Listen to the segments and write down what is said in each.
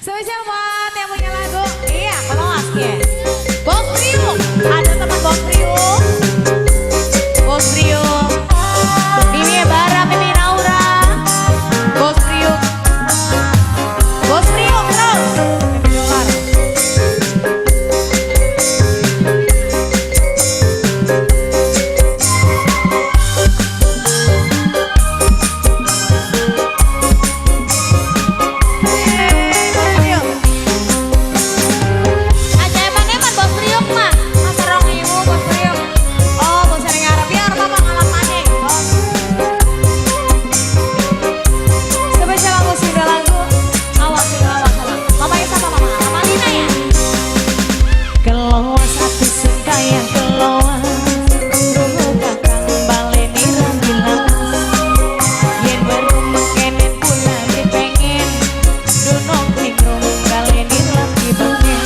Spesial buat yang punya lagu. Iya, kalau ya. Bos Priuk, ada teman Bos Priuk. Bos Priuk. Mimi Bara, Mimi Naura. Bos Priuk. Bos Priuk terus. Mimi Dolar. Hey, Bos Priuk. Aja eman-eman Bos Priuk mah. Masa 2000 Bos Priuk. Oh, bos sering ngarep biar mama ngalah maning, Bos. Spesial lagu single lagu. Awas single awas awas. Mama sama mama, Mama Lina ya. Keloas ati sing kaya keloas, krungu kakang baleni ra dilawas. Yen weruh mengkenen kula pengen dunung ningrum baleni ra dibengen.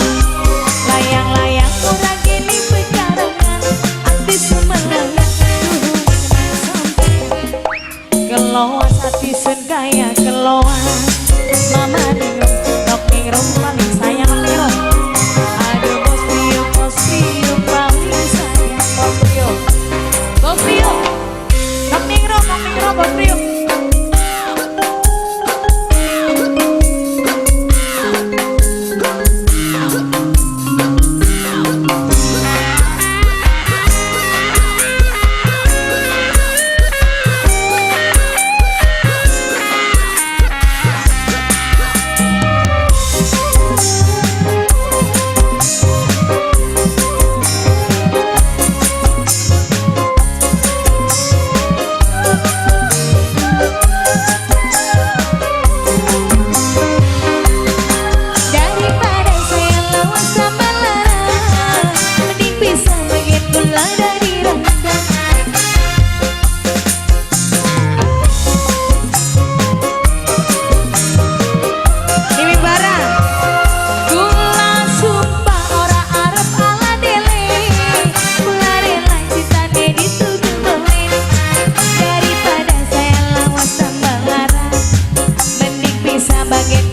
Layang-layang ora gini pekarangan, ati sumenengan duh sampeyan. Keloas ati sing kaya keloas, mama ningrum nok ningrum paling sayang ningrum. Aduh bos Priuk paling sayang. Bos Priuk. Bos Priuk. Nok ningrum, Bos Priuk. Daripada saya lawan sama lara, mending bisa bagian gula dari rendang. Mimi Bara. Kula sumpah ora arep ala dele, kula rela cintane dituju belen. Daripada saya lawas tambah lara, mending bisa bagian